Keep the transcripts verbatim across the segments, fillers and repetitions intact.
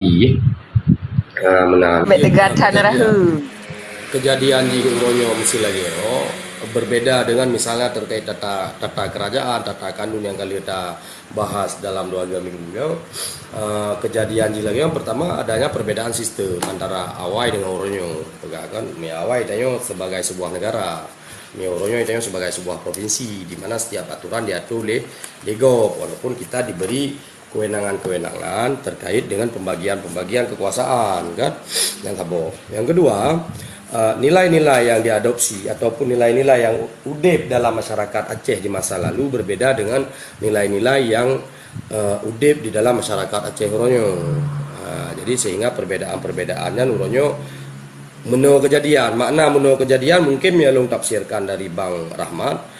Iya. Ah, meunan. Bèk teuga that rahu. Kejadian di uroe nyoe meusti lagèe nyoe, berbeda dengan misalnya terkait tata, tata kerajaan, tata kanun yang ka lheueh tabahas dalam dua tiga minggu nyoe. Ah, kejadian jih lagèe nyoe, pertama adanya perbedaan sistem antara awai dengan uroe nyoe. Peugah kan, mi awai tanyoe sebagai sebuah negara. Mi uroe nyoe tanyoe sebagai sebuah provinsi di mana setiap aturan diatur oleh, oleh gob, walaupun kita diberi kewenangan-kewenangan terkait dengan pembagian-pembagian kekuasaan, kan? Nyang saboh. Yang kedua, eh, nilai-nilai yang diadopsi ataupun nilai-nilai yang udeb dalam masyarakat Aceh di masa lalu berbeda dengan nilai-nilai yang, eh, udeb di dalam masyarakat Aceh uroe nyoe. Ah, jadi sehingga perbedaan-perbedaan nyan uroe nyoe meunoe kejadian. Makna meunoe kejadian mungkin meunyo lôn tafsirkan dari Bang Rahmat,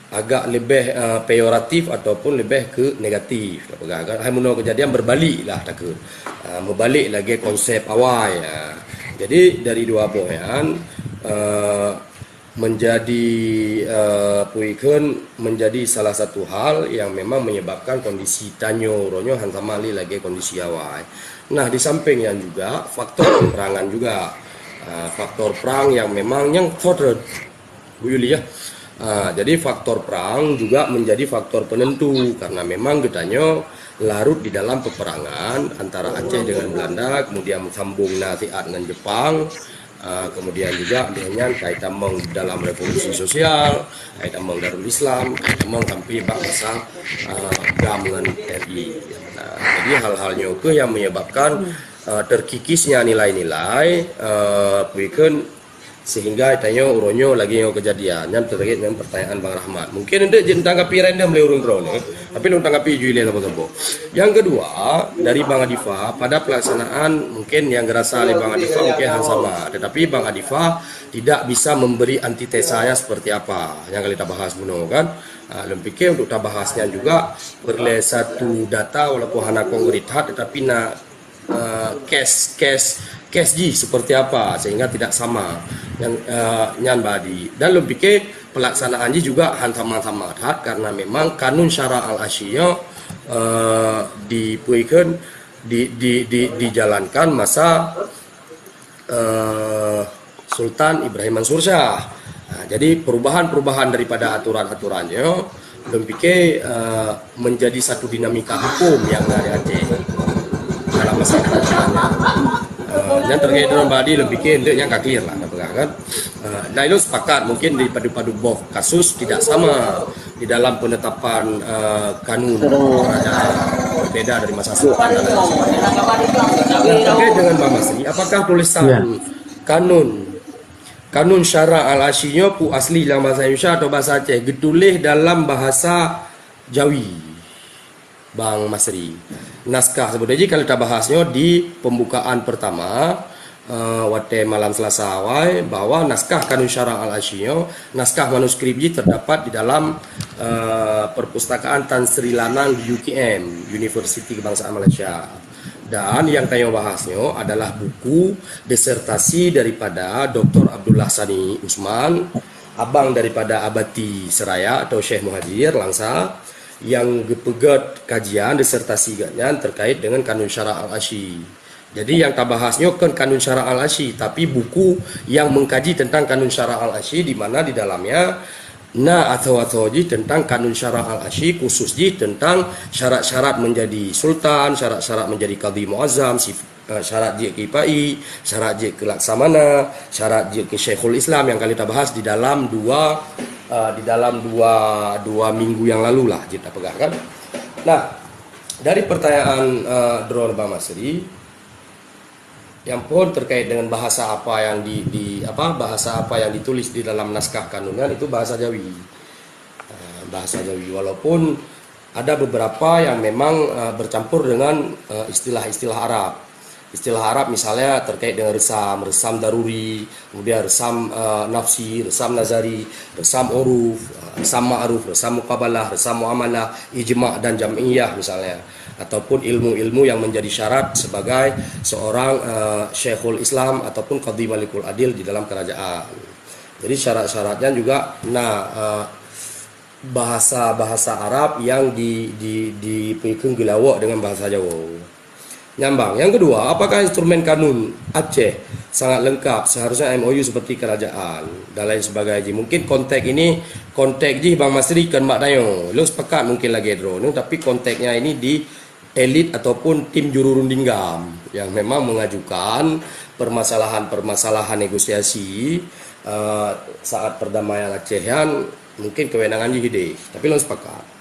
agak leubeh, eh, peyoratif ataupun leubeh keu negatif. Tapeugah kan, hai meunoe kejadian berbalik lah takheun. Ah, meubalek lagèe konsep awai. Ah. Jadi dari dua boh nyan, eh, menjadi, eh, peue kheun, menjadi salah satu hal yang memang menyebabkan kondisi tanyoe uroe nyoe han sama lé lagèe kondisi awai. Nah, di samping nyan juga faktor peperangan juga. Ah, faktor perang yang memang nyang faktor Bu Yuli ya. Ah, jadi faktor perang juga menjadi faktor penentu karena memang geutanyoe larut di dalam peperangan antara Aceh dengan Belanda, kemudian sambung na siat ngon Jepang, ah, kemudian juga lheueh nyan ka itamong dalam revolusi sosial, ka itamong Darul Islam, ka itamong sampai bak masa, ah, GAM ngon R I. Nah, jadi hal-hal nyoe keuh yang menyebabkan, ah, terkikisnya nilai-nilai, ah, peue kheun sehingga tanyoe uroe nyoe lagèe nyoe kejadian. Nyan terkait dengan pertanyaan Bang Rahmat. Mungkin eunteuk jeuet tanggapi random lé ureueng droeneuh, tapi lôn tanggapi ju ilèe saboh-saboh. Yang kedua, dari Bang Adifa, pada pelaksanaan mungkin yang geurasa lé Bang Adifa mungkin han sama. Tetapi Bang Adifa tidak bisa memberi antitesanya seperti apa. Nyang ka lheueh tabahas bunoe kan. Ah, lôn pikir untuk tabahas nyan juga peureulèe satu data walaupun hana konkret that tetapi na eh, kes kes kes jih seperti apa sehingga tidak sama. Yang, eh, nyan badi. Dan lôn pikir pelaksanaan jih juga han sama-sama that karena memang kanun syara al-asyi nyoe, eh, dipeukheun di, di, di, dijalankan masa, eh, Sultan Ibrahim Mansur Shah. Nah, jadi perubahan-perubahan daripada aturan-aturan nyoe lôn pikir, eh, menjadi satu dinamika hukum yang na di Aceh dalam masa kerajaan. Eh, nyan terkait dengan badi lôn pikir eunteuk nyan ka clear lah, ka peugah kan. Eh, dan itu sepakat mungkin di padu-padu boh kasus tidak sama di dalam penetapan, eh, kanun kerajaan berbeda dari masa Sultan dan lain sebagainya. Terkait dengan Bang Masri, apakah tulisan kanun kanun syara al-asyi nyoe peue asli dalam bahasa Indonesia atau bahasa Aceh geutuléh dalam bahasa Jawi, Bang Masri. Naskah sebenarnya kalau tabahas nyoe di pembukaan pertama, eh, watèe malam Selasa awai, bahwa naskah kanun syara al-asyi nyoe, naskah manuskrip jih terdapat di dalam, eh, perpustakaan Tan Sri Lanang di U K M, Universiti Kebangsaan Malaysia. Dan yang tanyoe bahas nyoe adalah buku disertasi daripada Doktor Abdullah Sani Usman, abang daripada Abati Seraya atau Syekh Muhajir Langsa, yang geupeugét kajian disertasi geuhnyan terkait dengan kanun syara al-asyi. Jadi yang tabahas nyoe kon kanun syara al-asyi, tapi buku yang mengkaji tentang kanun syara al-asyi di mana di dalamnya na atho-atho jih tentang kanun syara al-asyi, khusus jih tentang syarat-syarat menjadi sultan, syarat-syarat menjadi qadhi muazzam, sif-, eh, syarat jeuet keu ipai, syarat jeuet keu laksamana, syarat jeuet keu Syekhul Islam yang ka lheueh tabahas di dalam dua, eh, di dalam dua, dua minggu yang lalu lah jeuet tapeugah kan. Nah, dari pertanyaan, eh, droeneuh Bang Masri, yang pun terkait dengan bahasa apa yang di, di apa bahasa apa yang ditulis di dalam naskah kanun kan itu bahasa Jawi. Eh, bahasa Jawi walaupun ada beberapa yang memang, eh, bercampur dengan, eh, istilah-istilah Arab. Istilah Arab misalnya terkait dengan resam, resam daruri, kemudian resam, eh, nafsi, resam nazari, resam uruf, eh, resam ma'ruf, resam muqabalah, resam muamalah, ijma dan jam'iyah misalnya, ataupun ilmu-ilmu yang menjadi syarat sebagai seorang, eh, Syekhul Islam ataupun Qadhi Malikul Adil di dalam kerajaan. Jadi syarat-syaratnya juga na, eh, bahasa-bahasa Arab yang di, di, dipeukheun geulawok dengan bahasa Jawa. Nyambang. Yang kedua, apakah instrumen kanun Aceh sangat lengkap, seharusnya M O U seperti kerajaan dan lain sebagainya? Mungkin konteks ini, konteks jih Bang Masri kan mak tanyoe. Lôn sepakat mungkin lagée droeneuh, tapi konteksnya ini di elit ataupun tim juru runding GAM yang memang mengajukan permasalahan-permasalahan negosiasi, eh, saat perdamaian Aceh nyan mungkin kewenangan jih ideh. Tapi lôn sepakat.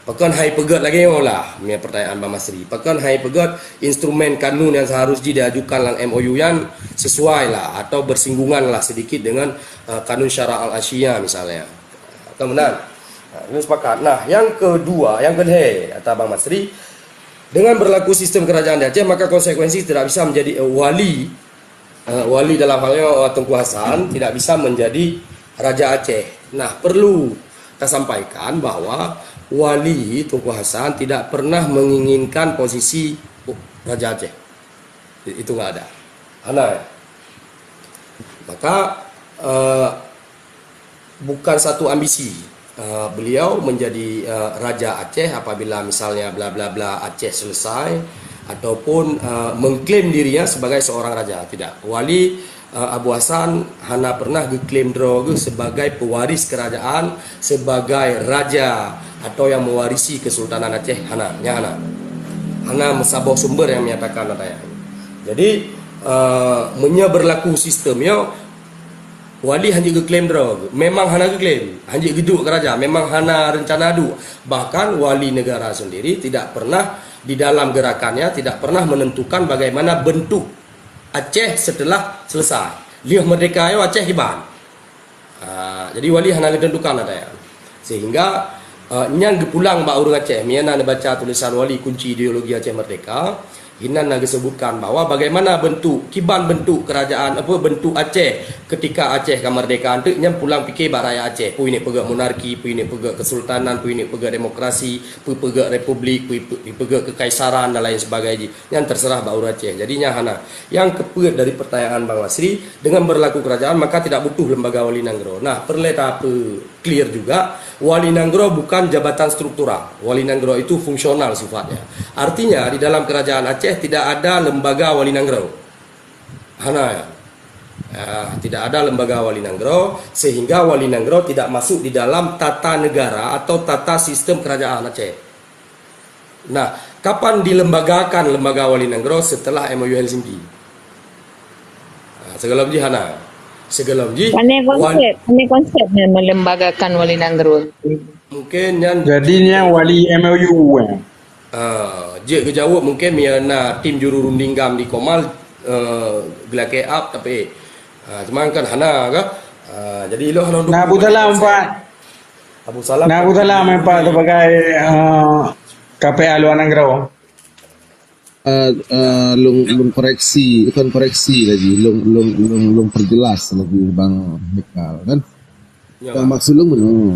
Pakon hai peugét lagée nyoe lah, mia pertanyaan Bang Masri. Pakon hai peugét instrumen kanun yang seharus jih diajukan lam M O U nyan sesuai lah atau bersinggungan lah sedikit dengan, eh, kanun syara al-Asia misalnya. Kan benar? Ha, ini sepakat. Nah, yang kedua, yang kedua, kata Bang Masri, dengan berlaku sistem kerajaan di Aceh, maka konsekuensi tidak bisa menjadi, eh, wali, eh, wali dalam hal ini, eh, Teungku Hasan tidak bisa menjadi Raja Aceh. Nah, perlu kita sampaikan bahwa wali Teungku Hasan tidak pernah menginginkan posisi Raja Aceh. Itu nggak ada. Hana. Maka, eh, bukan satu ambisi, eh, beliau menjadi, eh, Raja Aceh apabila misalnya bla bla bla Aceh selesai ataupun, eh, mengklaim dirinya sebagai seorang raja. Tidak. Wali, eh, Abu Hasan hana pernah geklaim droe geuh sebagai pewaris kerajaan, sebagai raja atau yang mewarisi Kesultanan Aceh. Hana, nyan hana. Hana meusaboh sumber yang menyatakan hal nyan. Jadi, eh, meunyoe berlaku sistem nyoe, wali hanjeuet geklaim droe geuh. Memang hana geklaim, hanjeuet geuduek keu raja, memang hana rencana duek. Bahkan wali negara sendiri tidak pernah di dalam gerakannya tidak pernah menentukan bagaimana bentuk Aceh setelah selesai. Lheueh merdeka nyoe Aceh kiban. Ah, jadi wali hana geutentukan ada nyan. Sehingga, ah, nyan geupulang bak ureuëng Aceh. Meunyo na neubaca tulisan wali kunci ideologi Aceh Merdeka, inan na geusebutkan bahwa bagaimana bentuk, kiban bentuk kerajaan, apa, bentuk Aceh ketika Aceh ka merdeka, enteuk nyan pulang pike bak rakyat Aceh. Peue ineuk peugét monarki, peue ineuk peugét kesultanan, peue ineuk peugét demokrasi, peue peugét republik, peue, peue peugét kekaisaran dan lain sebagainya. Nyan terserah bak ureuëng Aceh. Jadi nyan hana. Nyang keupeuet dari pertanyaan Bang Masri, dengan berlaku kerajaan maka tidak butuh lembaga wali nanggroe. Nah, peureulée tapeu clear juga, wali nanggroe bukan jabatan struktural. Wali nanggroe itu fungsional sifatnya. Artinya, di dalam kerajaan Aceh tidak ada lembaga wali nanggroe. Hana. Ah, tidak ada lembaga wali nanggroe, sehingga wali nanggroe tidak masuk di dalam tata negara atau tata sistem kerajaan Aceh. Nah, kapan dilembagakan lembaga wali nanggroe? Setelah M O U Helsinki. Ah, sigohlom jih hana. Sigohlom jih Pane wali konsep, pane konsep nyan melembagakan wali nanggroe. Mungkin nyan Jadi nyan wali M O U, eh. Ah, jeuet geujaweueb mungkin meunyo na tim juru runding GAM di Komal, eh, geulakée up tapi, ah, cuma kan hana kah? Ah, jadi ilong hana Nah, Abu Salam, Pak. Abu Salam. Nah, Abu Salam, eh, Pak, sebagai, eh, K P A luar nanggroe. Eh, eh, lôn, lôn koreksi, bukan koreksi lagi, lôn, lôn, lôn, lôn perjelas lagi Bang Hekal, kan? Ya, Yang Bang. Maksud lôn meunoe.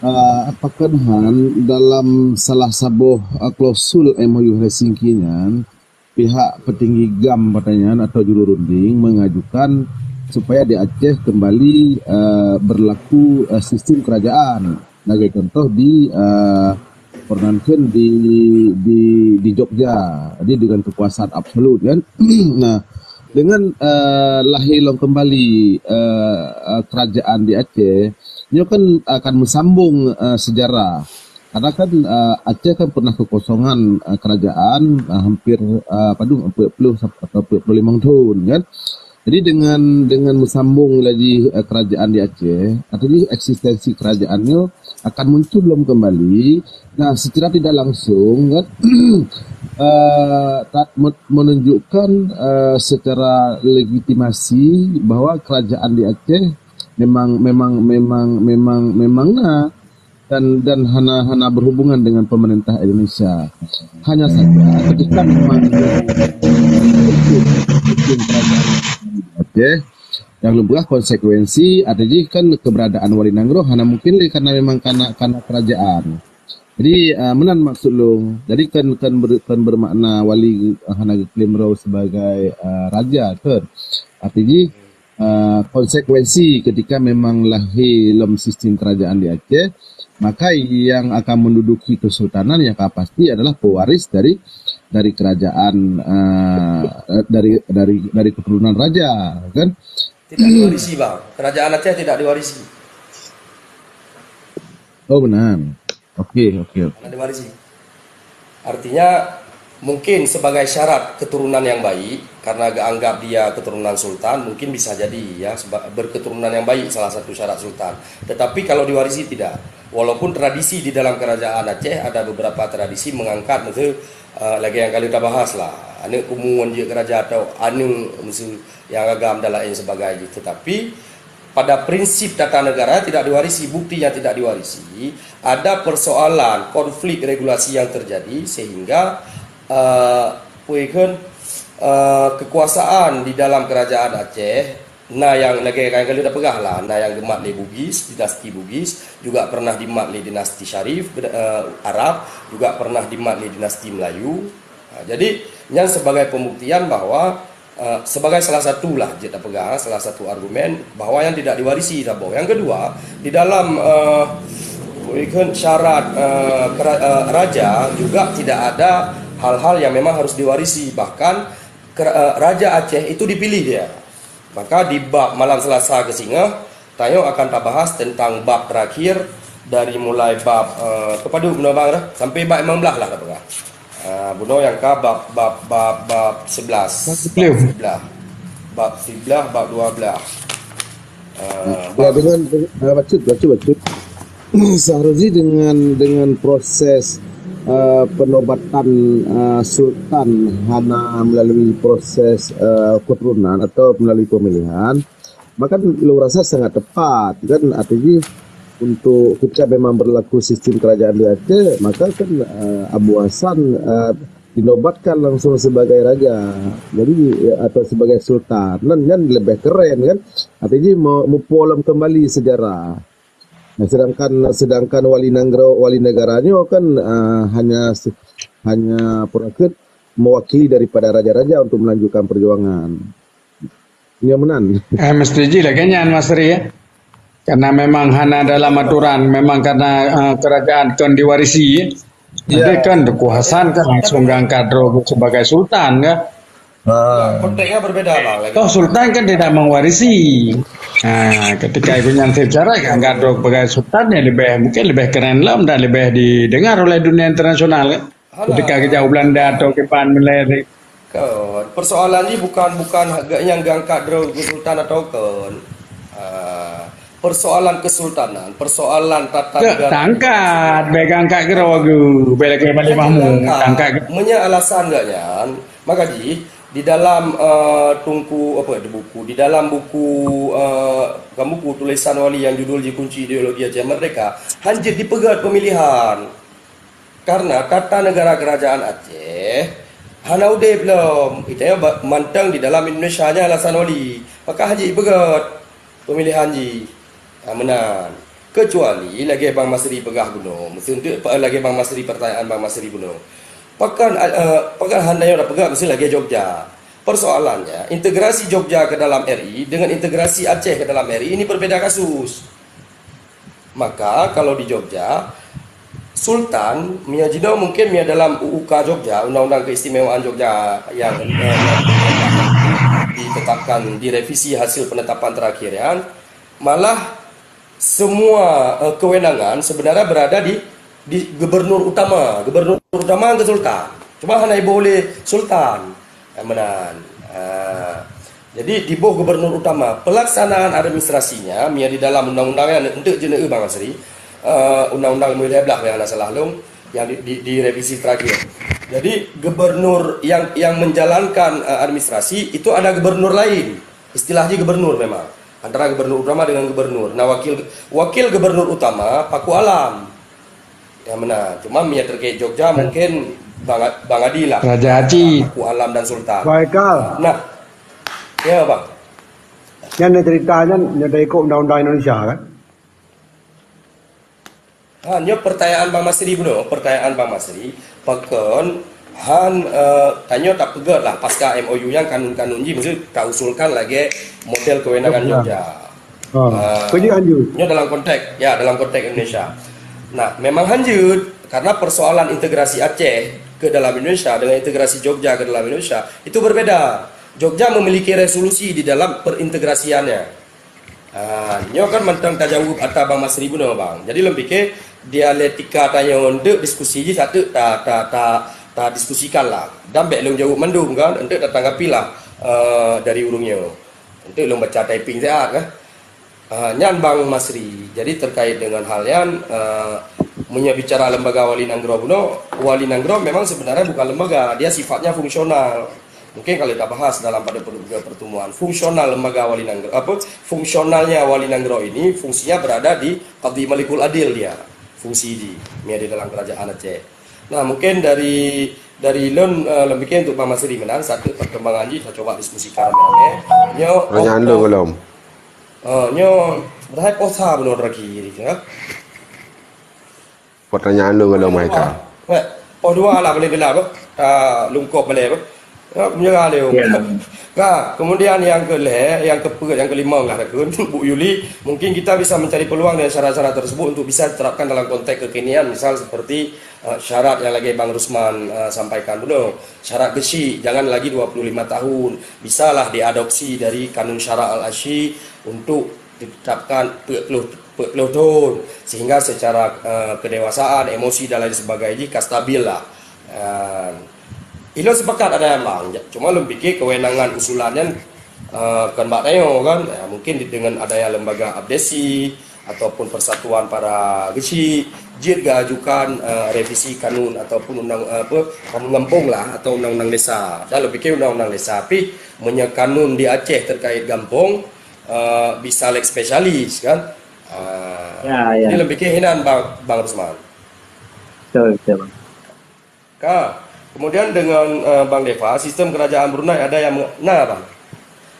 Eh, apakah han dalam salah saboh, eh, klausul M O U Helsinki nyan, pihak petinggi GAM katanya atau juru runding mengajukan supaya di Aceh kembali, eh, berlaku, eh, sistem kerajaan. Lagée contoh di, eh, pernah di, di, di Jogja, jadi dengan kekuasaan absolut kan. Nah, dengan, eh, lahé lom kembali, eh, eh, kerajaan di Aceh, nyoe kan akan meusambong, eh, sejarah. Karena kan, eh, Aceh kan pernah kekosongan, eh, kerajaan, eh, hampir, eh, padum, empat puluh sampai atau empat puluh lima tahun kan. Jadi dengan, dengan meusambong lagi, eh, kerajaan di Aceh, artinya eksistensi kerajaan nyoe akan muncul lom kembali. Nah, secara tidak langsung kan, eh, ta-, me-, menunjukkan, eh, secara legitimasi bahwa kerajaan di Aceh memang, memang, memang, memang, memang na dan, dan hana, hana berhubungan dengan pemerintah Indonesia. Hanya saja ketika memang Aceh yang lôn peugah konsekuensi, artinya kan keberadaan wali nanggroe hana mungkin lé karena memang karena, karena kerajaan. Jadi, ah, meunan maksud lôn. Jadi kan, kan ber-, kan bermakna wali, ah, hana geuklim droe sebagai, ah, raja kan. Artinya, ah, konsekuensi ketika memang lahé lom sistem kerajaan di Aceh, maka yang akan menduduki kesultanan yang akan pasti adalah pewaris dari dari kerajaan, eh, dari dari dari keturunan raja, kan? Tidak diwarisi, Bang. Kerajaan Aceh tidak diwarisi. Oh, benar. Oke, oke, oke. Tidak diwarisi. Artinya, mungkin sebagai syarat keturunan yang baik, karena anggap dia keturunan sultan, mungkin bisa jadi, ya, seba-, berketurunan yang baik salah satu syarat sultan. Tetapi kalau diwarisi, tidak. Walaupun tradisi di dalam kerajaan Aceh ada beberapa tradisi mengangkat, misal, eh, lagèe nyang ka lheueh tabahas lah, aneuk kumu ngon jeuet keu raja atau aneuk, misal, nyang agam dan lain sebagainya. Tetapi pada prinsip tata negara tidak diwarisi, buktinya tidak diwarisi. Ada persoalan konflik regulasi yang terjadi sehingga, eh, apa ikon, eh, kekuasaan di dalam kerajaan Aceh, na nyang lagèe nyang ka lheueh tapeugah lah, na nyang geumat lé Bugis, dinasti Bugis, juga pernah dimat lé dinasti Syarif, eh, Arab, juga pernah dimat lé dinasti Melayu. Ha, jadi, nyan sebagai pembuktian bahwa, eh, sebagai salah satu lah, jeuet tapeugah, salah satu argumen bahwa yang tidak diwarisi saboh. Yang kedua, di dalam, eh, ikon syarat, eh, kera-, eh, raja juga tidak ada hal-hal yang memang harus diwarisi. Bahkan kera-, eh, Raja Aceh itu dipilih dia. Maka di bab malam Selasa keu singoh, tanyoe akan tabahas tentang bab terakhir dari mulai bab, eh, keupadub bunoe bang dah, sampai bab limong blaih lah tapeugah. Ah, bunoe nyang ka bab, bab, bab, bab sebelas. Bab siblaih. Bab siblaih, bab dua blaih. Ah, Ya, dengan, dengan, ah, bacut, bacut, bacut. Syahrul Razi, dengan, dengan proses, eh, penobatan, eh, sultan hana melalui proses, eh, keturunan atau melalui pemilihan, maka lôn rasa sangat tepat, kan, artinya untuk ketika memang berlaku sistem kerajaan di Aceh, maka kan, eh, Abu Hasan, eh, dinobatkan langsung sebagai raja. Jadi, eh, atau sebagai sultan. Nan, nan lebih keren, kan? Artinya me-, mupolom kembali sejarah. Nah, sedangkan, sedangkan wali nanggroe, wali negara nyoe kan, eh, hanya se-, hanya peurakeut mewakili daripada raja-raja untuk melanjutkan perjuangan. Nyoe meunan. Eh, mesti ji lagèe nyan, Mas Ri, ya. Karena memang hana dalam aturan, memang karena, eh, kerajaan kon diwarisi, ya. Jadi kan Teungku Hasan kan langsung geuangkat droe sebagai sultan, kan? Ha. Konteksnya berbeda lah lagi. Toh sultan kan tidak mewarisi. Ha, ketika ibu nyan secara geuangkat droe sebagai sultan, ya lebih, mungkin lebih keren lom dan lebih didengar oleh dunia internasional, kan? Ketika geujak u Belanda atau kiban mulai Kan, persoalan ni bukan, bukan nyang geuangkat droe keu sultan atau kon. Ah, persoalan kesultanan, persoalan tata Ke negara. Tangkat, bèk geuangkat droe geuh, bèk lagèe Malik Mahmud, tangkat. Meunyo alasan geuh nyan, maka jih di dalam, eh, tungku apa di buku, di dalam buku, eh, bukan buku, tulisan Wali yang judul jih Kunci Ideologi Aceh Merdeka, hanjeuet dipeugöt pemilihan. Karena tata negara kerajaan Aceh hana udeb lom. Itu ya, ba-, mantong di dalam Indonesia nya alasan Wali. Maka hanjeuet ipeugöt pemilihan jih. Ha, meunan. Kecuali lagèe Bang Masri peugah bunoe, meusuntuk pa-, lagèe Bang Masri, pertanyaan Bang Masri bunoe. Pakon, eh, pakon hana nyang peugah mesti lagèe Jogja. Persoalannya, integrasi Jogja ke dalam R I dengan integrasi Aceh ke dalam R I ini berbeda kasus. Maka kalau di Jogja, Sultan, meunyo jinoe mungkin meunyo dalam U U K Jogja, Undang-Undang Keistimewaan Jogja yang, eh, yang ditetapkan, direvisi hasil penetapan terakhir ya, malah semua, eh, kewenangan sebenarnya berada di, di gubernur utama. Gubernur utama ke sultan. Cuma hana iboh oleh sultan. Eh, meunan. Ah, jadi diboh gubernur utama. Pelaksanaan administrasinya, meunyo di dalam undang-undang nyan, eunteuk jeuet neueu Bang Masri, eh, undang-undang lhèe blaih nyang hana salah lôn, yang di, di, direvisi terakhir. Jadi gubernur yang, yang menjalankan, eh, administrasi itu ada gubernur lain. Istilah jih gubernur memang. Antara gubernur utama dengan gubernur. Nah, wakil, wakil gubernur utama Paku Alam. Ya, meunan. Cuma meunyo terkait Jogja mungkin Bang, Bang Adi lah. Raja Haji. Paku Alam dan Sultan. Baiklah. Nah, ya Bang. Nyan cerita nyan, nyan ikut undang-undang Indonesia kan? Ha, nyoe pertanyaan Bang Masri bunoe, pertanyaan Bang Masri. Pakon han, eh, tanyoe tapeugöt lah pasca M O U nyang kanun-kanun jih, maksud tausulkan lagèe model kewenangan Jogja. Ha. Ah, Kau jeuet hanjeuet. Nyoe dalam konteks, ya, dalam konteks Indonesia. Nah, memang hanjeuet karena persoalan integrasi Aceh ke dalam Indonesia dengan integrasi Jogja ke dalam Indonesia itu berbeda. Jogja memiliki resolusi di dalam perintegrasiannya. Ah, nyoe kan mantong tajaweueb ata Bang Masri bunoe, Bang. Jadi lôn pike dialektika tanyoe untuk diskusi jih satu ta ta ta ta diskusikan lah. Dan bèk lôn jaweueb mandum kan, untuk tatanggapi lah eh, dari ureueng nyoe. Untuk lôn baca typing siat kan. Ah, nyan Bang Masri. Jadi terkait dengan hal nyan, eh, meunyoe bicara lembaga wali nanggroe bunoe, wali nanggroe memang sebenarnya bukan lembaga, dia sifatnya fungsional. Mungkin kalau kita bahas dalam pada per- pertemuan, fungsional lembaga wali nanggroe, apa, fungsionalnya wali nanggroe ini fungsinya berada di Qadhi Malikul Adil dia, fungsi di, di dalam kerajaan Aceh. Nah, mungkin dari dari lôn eh, lôn pike untuk Bang Masri meunan satu perkembangan jih kita coba diskusikan ramai-ramai. Nyoe Pertanyaan oh, lôn oh, belum. Oh, nyoe berhai posa belum lagi ni ya. Pertanyaan lôn belum Haikal. Weh, oh dua lah boleh gelap eh. Ah, lungkop boleh apa? Ya, menyerah dia. Ya. Nah, kemudian yang ke yang keempat, yang kelima lah takun Bu Yuli, mungkin kita bisa mencari peluang dengan syarat-syarat tersebut untuk bisa diterapkan dalam konteks kekinian, misal seperti uh, syarat yang lagi Bang Rusman uh, sampaikan dulu. Syarat geusyik, jangan lagi dua puluh lima tahun. Bisalah diadopsi dari kanun syarak al-asyi untuk ditetapkan empat puluh, empat puluh tahun. Sehingga secara uh, kedewasaan, emosi dan lain sebagainya ka stabil lah. Uh, Ilôn sepakat ada yang bang, cuma lôn pikir kewenangan usulan nyan uh, kan bak tanyoe kan. Uh, mungkin dengan adanya lembaga abdesi ataupun persatuan para geusyik jeuet geuajukan uh, revisi kanun ataupun undang uh, apa kanun gampông lah atau undang-undang desa. Dan lôn pikir undang-undang desa pih meunyoe kanun di Aceh terkait gampông uh, bisa lex specialis kan. Uh, ya, ya. Jadi lôn pikir hinan bang, bang Rusman. Betul, betul. Ka. Kemudian dengan uh, Bang Deva, sistem kerajaan Brunei ada yang mengena bang.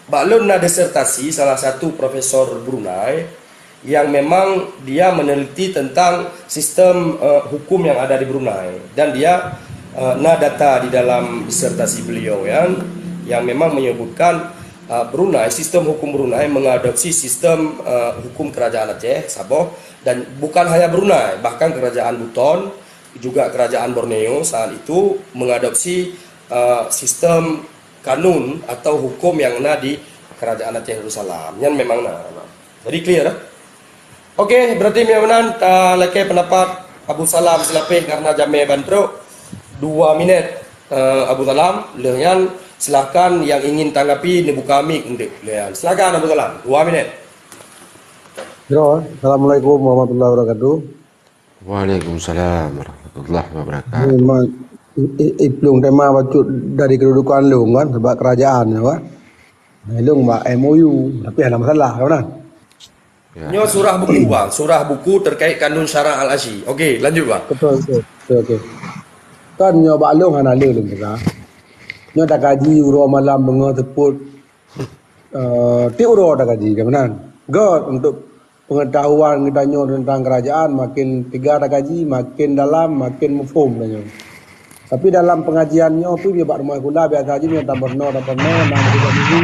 Bak lôn na disertasi salah satu profesor Brunei yang memang dia meneliti tentang sistem uh, hukum yang ada di Brunei dan dia uh, na data di dalam disertasi beliau yang yang memang menyebutkan uh, Brunei sistem hukum Brunei mengadopsi sistem uh, hukum kerajaan Aceh Saboh dan bukan hanya Brunei bahkan kerajaan Buton juga kerajaan Borneo saat itu mengadopsi uh, sistem kanun atau hukum yang na di kerajaan Aceh Darussalam. Nyan memang na. Jadi clear dah. Okey, berarti meunan uh, lakée pendapat Abu Salam seulapeh karena jamé ban trok dua minit uh, Abu Salam. Lheuh nyan silahkan yang ingin tanggapi dibuka mic untuk lheuh nyan. Silahkan Abu Salam, dua minit. Assalamualaikum warahmatullahi wabarakatuh. Waalaikumsalam warahmatullahi wabarakatuh. Memang iplung tema bacut dari kedudukan lung kan sebab kerajaan ya kan. Lung bak M O U tapi ada masalah kan. Ya. Nyoe surah buku bang, surah buku terkait kanun syara al-asyi. Okey, lanjut bang. Betul betul. Betul, betul. Kan nyoe bak lung hana le lung kata. Nyoe dah kaji uroe malam bengoh teput. Uh, ti uroe dah kaji kan. Gak untuk pengetahuan geutanyoe tentang kerajaan makin teuga takaji, makin dalam, makin muphom tanyoe. Tapi dalam pengajian nyoe pih bak rumoh sikula biasa jih nyoe tapeureunoe tapeureunoe na meututoe minggu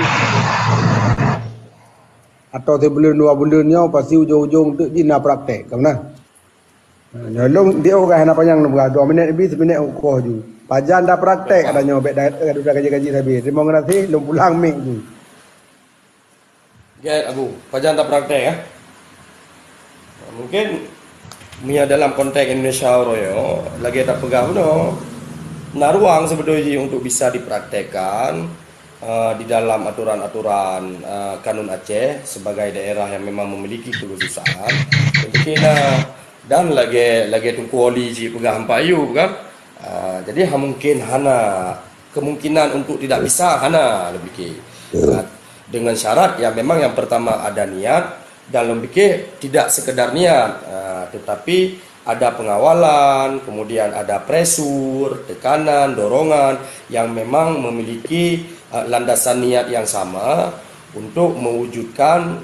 atau sibuleuen dua buleuen nyoe pasti ujong-ujong teuk jih na praktek ka meunan. Nyoe lôn di oh hana panyang lôn peugah dua minit lebih seminet ukoh ju. Pajan dah praktek kata nyoe bèk dah kaji-kaji sabe. Terima kasih lôn pulang mik ju. Gèt Abu, pajan tapraktek ya. Mungkin meunyoe dalam konteks Indonesia uroe nyoe lagèe tapeugah bunoe, na ruang seubeutôi jih untuk bisa dipraktekkan uh, di dalam aturan-aturan uh, kanun Aceh sebagai daerah yang memang memiliki kekhususan. Mungkin uh, dan lagèe lagèe Teungku Oli jipeugah Empat Ayub kan. Uh, jadi ha mungkin hana kemungkinan untuk tidak bisa hana lebih ke. Uh, dengan syarat yang memang yang pertama ada niat dan lebih ke tidak sekedar niat uh, tetapi ada pengawalan, kemudian ada pressure, tekanan, dorongan yang memang memiliki uh, landasan niat yang sama untuk mewujudkan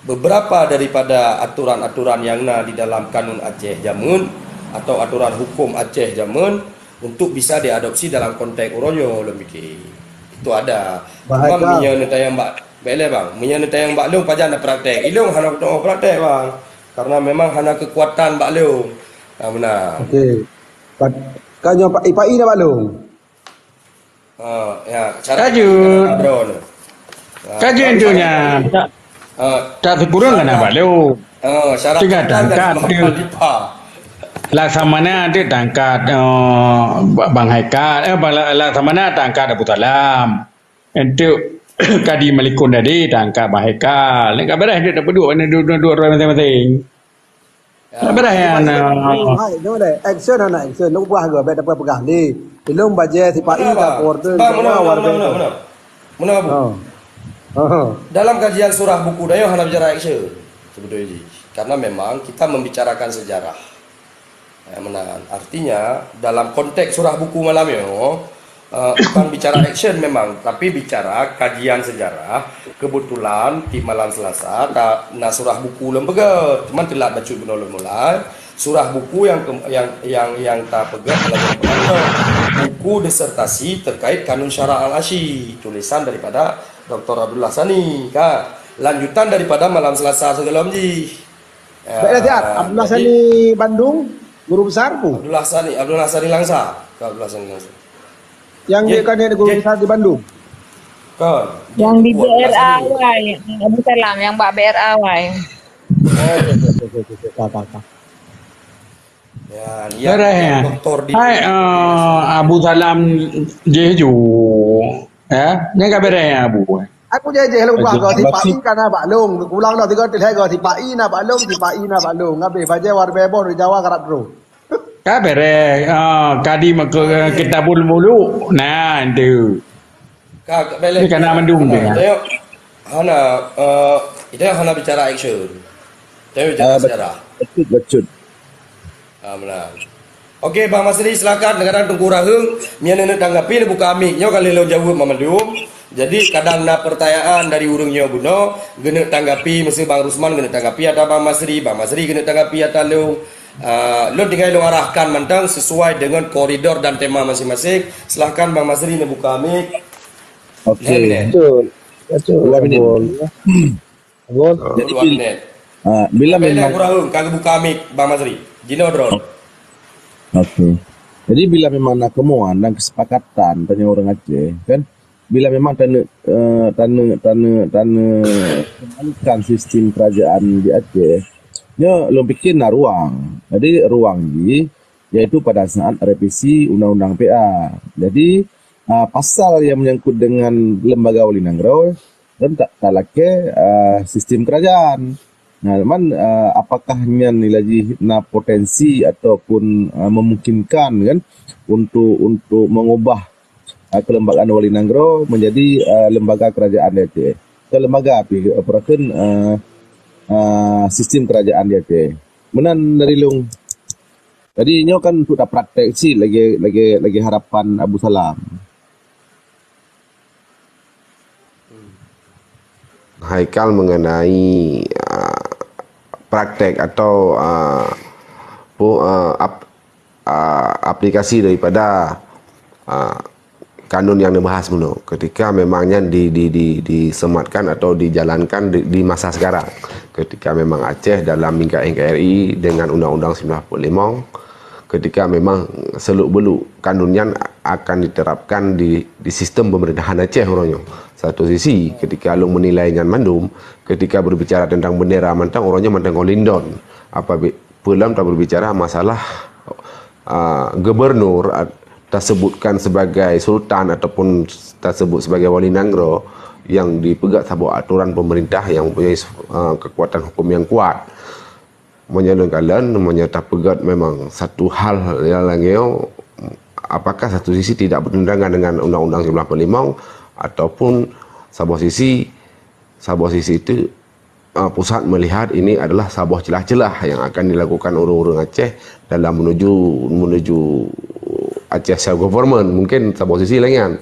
beberapa daripada aturan-aturan yang na di dalam Kanun Aceh jameun atau aturan hukum Aceh jameun untuk bisa diadopsi dalam konteks uroe nyoe lôn pikir. Itu ada. Cuma meunyoe neutanyong bak bèk lé bang, meunyoe neutanyong bak lôn pajan na praktek. Ilôn hana kuteumé praktek bang. Karena memang hana kekuatan bak lôn. Ha meunan. Okey. Ka nyoe Pak Ipai na bak lôn. Ah, ya, cara Kaju. Bro. Ah, Kaju bro, itu nya. Ah, Tak sekurang kan nampak lu. Ah, syarat Tiga kita tangkat dari tu. Khalifah. Laksamana tu tangkat, eh, Bang Haikal, eh, Bang La-, Laksamana tangkat Abu Salam. Untuk Kadi Malikun tadi tangkat Bang Haikal. Ni kat beres dia tak peduk mana dua, dua, dua orang masing-masing. Ya. Tak beres ya, nah. Hai, tengok deh. Action hana action. Lu buah ke, baik dapat pegang ni. Ilung bajai sipai Mana, tak Bang? Porter. Bang, mana, mana, mana, mana, mana? Mana, Abu? Oh. Oh. Dalam kajian surah buku Dayong hana bicara action. Sebetulnya. Karena memang kita membicarakan sejarah. Ya, meunan. Artinya, dalam konteks surah buku malam nyoe, eh, bukan bicara action memang, tapi bicara kajian sejarah. Kebetulan, di malam Selasa, ta-, na surah buku lom peugah. Cuman telat bacut bunoe lom mulai. Surah buku yang ke-, yang, yang, yang ta peugah adalah buku disertasi terkait Kanun Syara Al-Asyi, tulisan daripada Doktor Abdullah Sani, kan? Lanjutan daripada malam Selasa sigohlom jih. Ya, Baik, Dr. Sihat. Abdullah jadi Sani Bandung, guru besar tu. Abdullah Sani, Abdullah Sani Langsa. Ke Abdullah Sani Langsa. Yang Ye, dia kan dia guru ye. besar di Bandung. Kan. Yang di Abdullah B R A Sani. Y, Abu Salam, yang bak B R A Y. Oh, tak, tak, tak, tak. Ya, dia Beres, ya. doktor di Hai, eh, Abu Salam jih ju. Ya, ni ka beres ya, Abu. Aku jeh-jeh lôn Aduh, buah goe sipai maksud- ka na bak lôn. Ulang dah tiga kali goe sipai na bak lôn, sipai na bak lôn. Habis bajai war beboh di Jawa karap terus. Ka beres. Ah, kadi maka kitabul muluk. Nah, itu. Ka, ka beres. Ni kena mandum dia. Tengok. Hana, eh, kita hana bicara action. Tapi bicara Ah, sejarah. Betul, betul. Ah, benar. Okey, Bang Masri, silakan. Kadang Teungku Raheng, meunyo neuk tanggapi, buka mic nyoe kali lôn jaweueb mandum. Jadi, kadang na pertanyaan dari ureueng nyoe bunoe, geuneuk tanggapi, mesti Bang Rusman geuneuk tanggapi, atau Bang Masri, Bang Masri geuneuk tanggapi, atau lôn. Ah, lôn tinggai lôn arahkan mantong sesuai dengan koridor dan tema masing-masing. Silakan Bang Masri neubuka mic. Okey. Lima minit. Betul. Betul. Dua minit. Betul. Betul. Jadi, Dua bil-, minit. ah, bila Sampai memang dah kurang, ka geubuka mic Bang Masri. Jinoe droe. Okey. Jadi, bila memang na keumuan dan kesepakatan tanyoe ureueng Aceh, kan? Bila memang taneuk, eh, taneuk, taneuk, taneuk kembalikan sistem kerajaan di Aceh, nyoe lôn pikir na ruang. Jadi, ruang jih iaitu pada saat revisi Undang-Undang P A. Jadi, ah, pasal yang menyangkut dengan lembaga wali nanggroe, dan ta-, talakée, ah, sistem kerajaan. Nah, cuman, ah, apakah nyan nilai jih na potensi ataupun, ah, memungkinkan kan untuk, untuk mengubah, ah, kelembagaan wali nanggroe menjadi, ah, lembaga kerajaan di Aceh? Bukan lembaga, tapi, ah, peurakan, ah, ah, sistem kerajaan di Aceh. Meunan dari lôn. Jadi, nyoe kan untuk tapraktek cit lagée, lagée, lagée harapan Abu Salam. Haikal mengenai, ah, praktek atau, ah, pu-, ah, ap-, ah, aplikasi daripada, ah, kanun yang dibahas bunoe. Ketika memang nyan di, di, di, disematkan atau dijalankan di, di masa sekarang. Ketika memang Aceh dalam lingkup N K R I dengan Undang-Undang sembilan puluh lima, ketika memang seluk-beluk kanun nyan akan diterapkan di, di sistem pemerintahan Aceh uroe nyoe. Satu sisi, ketika lôn menilai nyan mandum, ketika berbicara tentang bendera mantong, uroe nyoe mantong golindon. Apabila peue lom taberbicara masalah, ah, gubernur, ah, tasebutkan sebagai sultan ataupun tasebut sebagai wali nanggroe yang dipeugét saboh aturan pemerintah yang mempunyai, ah, kekuatan hukum yang kuat. Meunyoe lôn kalon, meunyoe tapeugét memang satu hal yang lagée nyoe, apakah satu sisi tidak bertentangan dengan Undang-Undang sembilan puluh lima ataupun saboh sisi, saboh sisi itu, ah, pusat melihat ini adalah saboh celah-celah yang akan dilakukan ureuëng-ureuëng Aceh dalam menuju, menuju Aceh self government. Mungkin saboh sisi lagée nyan.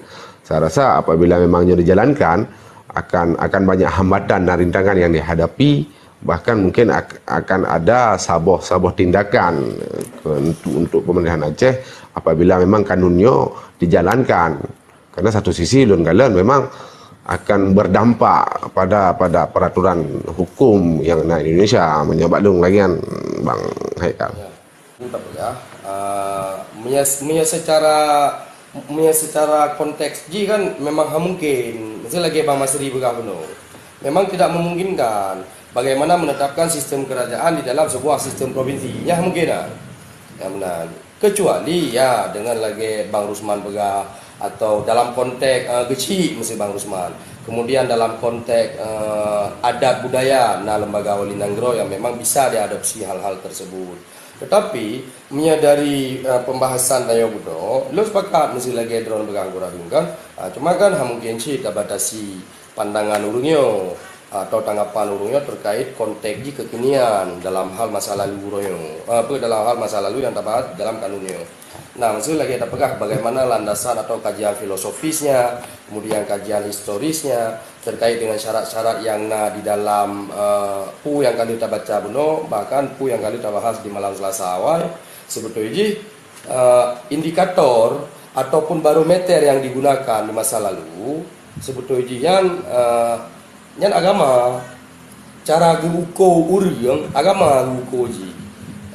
Saya rasa apabila memang nyoe dijalankan, akan, akan banyak hambatan dan rintangan yang dihadapi, bahkan mungkin ak-, akan ada saboh-saboh tindakan, eh, untuk, untuk pemerintahan Aceh apabila memang kanun nyoe dijalankan. Karena satu sisi lôn kalon memang akan berdampak pada, pada peraturan hukum yang na Indonesia, meunyoe bak lôn lagée nyan, Bang Haikal. Ya. Itu tak peugah, Ah, meunyoe, meunyoe secara, meunyoe secara konteks jih kan memang hana mungkin. Misal lagèe Bang Masri peugah bunoe. Memang tidak memungkinkan. Bagaimana menetapkan sistem kerajaan di dalam sebuah sistem provinsi? Nyan hana mungkin dah. Nyan meunan. Kecuali ya dengan lagèe Bang Rusman peugah atau dalam konteks, eh, geuchik misal Bang Rusman. Kemudian dalam konteks, eh, adat budaya na lembaga wali nanggroe yang memang bisa diadopsi hal-hal tersebut. Tetapi meunyoe dari, eh, pembahasan tanyoe bunoe, lôn sepakat misal lagèe droen peugah Gurayeng kan. Ah, cuma kan hana mungkin cit tabatasi pandangan ureueng nyoe atau tanggapan ureueng nyoe terkait konteks jih kekinian dalam hal masa lalu uroe nyoe. Ah, apa, dalam hal masa lalu yang tabahas dalam kanun nyoe. Nah, maksud lagèe tapeugah bagaimana landasan atau kajian filosofisnya, kemudian kajian historisnya terkait dengan syarat-syarat yang na di dalam, eh, peue nyang ka lheueh tabaca bunoe, bahkan peue nyang ka lheueh tabahas di malam Selasa awai, sebetulnya jih, eh, indikator ataupun barometer yang digunakan di masa lalu, sebetulnya jih nyan, eh, nyan agama. Cara geuuko ureueng, agama geuuko jih.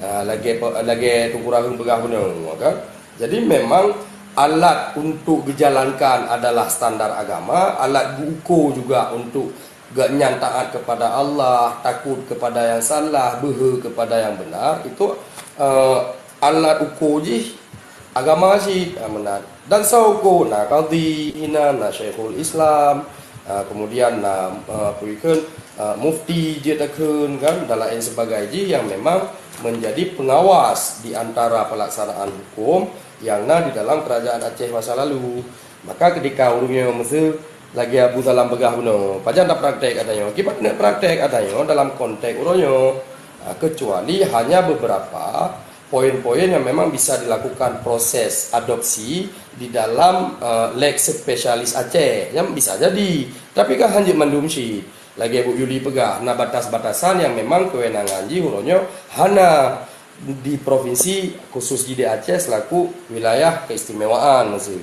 Ah, lagèe pe-, lagèe Teungku Raheng peugah bunoe, kan? Jadi memang alat untuk geujalankan adalah standar agama, alat geuuko juga untuk gobnyan taat kepada Allah, takut kepada yang salah, beuhe kepada yang benar, itu, eh, alat uko jih agama cit, ah, meunan. Dan soe uko, na kadhi inan, na Syekhul Islam, ah, kemudian na, ah, peue kheun, ah, mufti jeuet takheun kan, dan lain sebagainya yang memang menjadi pengawas di antara pelaksanaan hukum yang na di dalam kerajaan Aceh masa lalu. Maka ketika ureueng nyoe meuseu lagèe Abu Salam peugah bunoe, pajan tapraktek ata nyoe? Kiban neuk praktek ata nyoe dalam konteks uroe nyoe, ah, kecuali hanya beberapa poin-poin yang memang bisa dilakukan proses adopsi di dalam, eh, Lex Spesialis Aceh. Nyan bisa jadi. Tapi kan hana jeuet mandum cit. Lagèe Bu Yuli peugah, na batas-batasan yang memang kewenangan jih uroe nyoe hana di provinsi, khusus jih di Aceh selaku wilayah keistimewaan maksud.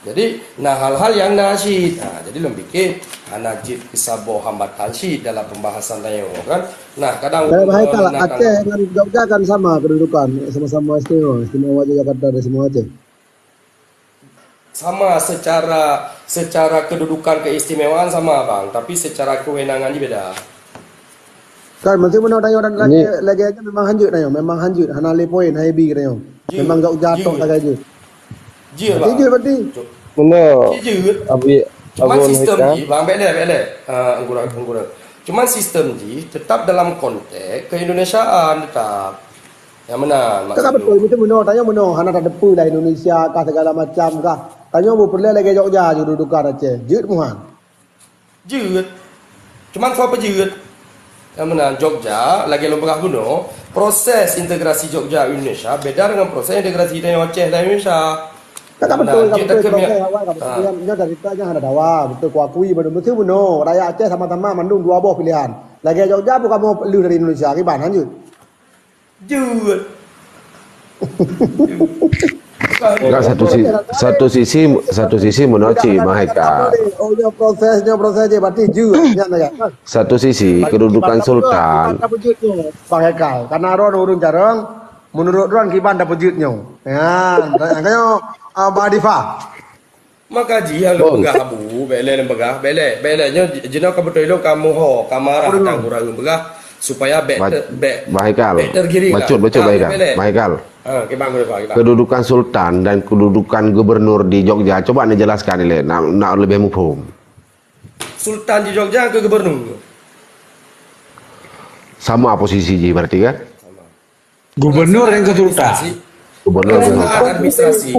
Jadi, na hal-hal yang na cit. Ha, jadi lôn pikir hana jeuet keu saboh hambatan cit dalam pembahasan tanyoe kan. Nah, kadang Baik, baik, kalau na Aceh dengan Jogja kan sama kedudukan, sama-sama istimewa, istimewa Yogyakarta dan istimewa Aceh. Sama secara, secara kedudukan keistimewaan sama, Bang, tapi secara kewenangan ni beda. Kan, maksud meunoe tanyoe dan lagi, Ni- lagi aja memang hanjeuet tanyoe, memang hanjeuet, hana lé poin, hana bi tanyoe. Jeuet, Memang gak ujatok jeuet. Sagai jeuet. Jeuet, Berarti Bang. Jeuet berarti. Jeuet. Meunoe, Jeuet. Abi, Cuman Abon sistem Haikal. Jih, Bang, bek lé, bek lé. Ah, Anggura, Anggura. Cuman sistem jih tetap dalam konteks keindonesiaan tetap. Nyang meunan Kakak maksud betul, lôn. Betul meunoe, tanyoe meunoe, hana tadepe lah Indonesia kah segala macam kah. Tanyoe beupeureulèe lagèe Jogja ju dudukan Aceh. Jeuet muhan. Jeuet. Cuman soe peujeuet? Nyang meunan Jogja, lagèe lôn peugah bunoe, proses integrasi Jogja Indonesia beda dengan proses integrasi tanyoe Aceh dan Indonesia. Kakak betul, Nah, kakak jeuet betul, takheun proses ya. Awal kakak betul. Ah. Nyoe dari kita nyoe hana dawa, betul kuakui betul. Betul meunoe, rakyat Aceh sama-sama mandum dua boh pilihan. Lagèe Jogja bukan mau leuh dari Indonesia, kiban lanjut. Jeuet. Enggak, satu si-, satu sisi, satu sisi meunoe cit, Bang Haikal. Oh, nyoe proses, nyoe proses je, berarti jeuet, nyan lagèe. Satu sisi, kedudukan sultan. Kiban tapeujeuet nyoe, Bang Haikal. Karena droen ureueng jarang, menurut droen kiban tapeujeuet nyoe. Ya, makanya, ah, Bang Adifah. Maka jih nyang lôn Bang. Peugah Abu, bèk lé lôn peugah, bèk lé, bèk lé. Nyoe jinoe ka beutôi lôn ka meuho, ka marah Abu. Dan ureueng peugah supaya bèk Ba-, ter-, bèk, Bang Haikal. Bèk tergiring Bacut, lah. Bacut, Ka, Bang Haikal. Bèk lé. Bang Haikal. Ha, kiban lôn peugah, kiban. Kedudukan sultan dan kedudukan gubernur di Jogja, coba neujelaskan ilèe, nak, nak leubeh muphom. Sultan di Jogja keu gubernur. Sama posisi jih berarti kan? Sama. Gubernur nyang keu sultan. Gubernur nyang keu Pelaksanaan sultan. Administrasi.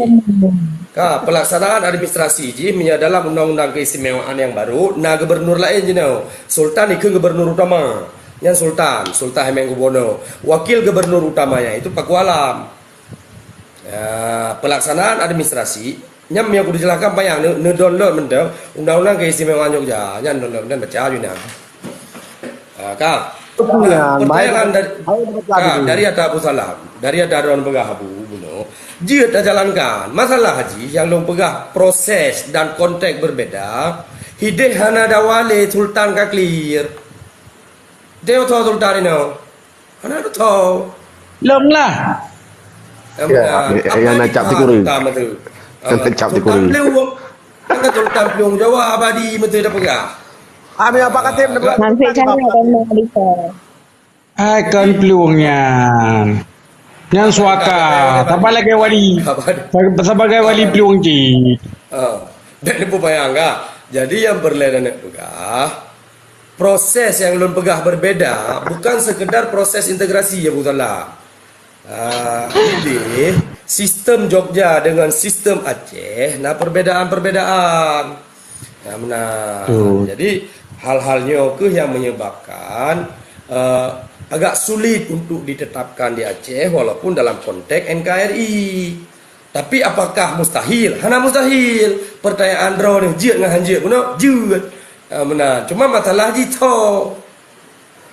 Ka, pelaksanaan administrasi jih meunyoe dalam undang-undang keistimewaan nyang baru, na gubernur laén jinoe. Sultan ikheun gubernur utama. Nyan sultan, Sultan Hemengkubwono. Wakil gubernur utamanya itu Paku Alam. Ya, pelaksanaan administrasi, nyan meunyoe kujelaskan payah, neu-, neudownload mantong Undang-Undang Keistimewaan Jogja. Nyan download mantong baca ju nyan. Ha, ka. Nah, pertanyaan dari, ha, dari ata Abu Salam, dari ata droen peugah Abu bunoe, jeuet tajalankan. Masalah jih nyang lôn peugah proses dan konteks berbeda, hideh hana dawa lé sultan ka clear. Deuh tho sultan inoe. Hana tho. Lom lah. Ya, ya, ya, nak cap tikuri. Nak cap tikuri. Sultan Plueng. Kan Sultan Plueng Jawa abadi meutu dah peugah. Kami apa kata? Hafiz Syahid dan Muhammad Isa. Hai kon plueng nyan. Nyan suaka. Saban lagèe wali. Saban lagèe wali plueng cit. Ha. Dan ibu bayangkan. Jadi nyang peureulèe dan peugah, proses nyang lôn peugah berbeda bukan sekedar proses integrasi ya Abu Salam. Ah, jadi sistem Jogja dengan sistem Aceh na perbedaan-perbedaan. Nah, benar. Betul. Jadi hal-hal nyoe keuh yang menyebabkan eh, agak sulit untuk ditetapkan di Aceh walaupun dalam konteks N K R I. Tapi apakah mustahil? Hana mustahil. Pertanyaan droeneuh jeuet ngon hanjeuet bunoe? Jeuet. Ah, benar. Cuma masalah jitho.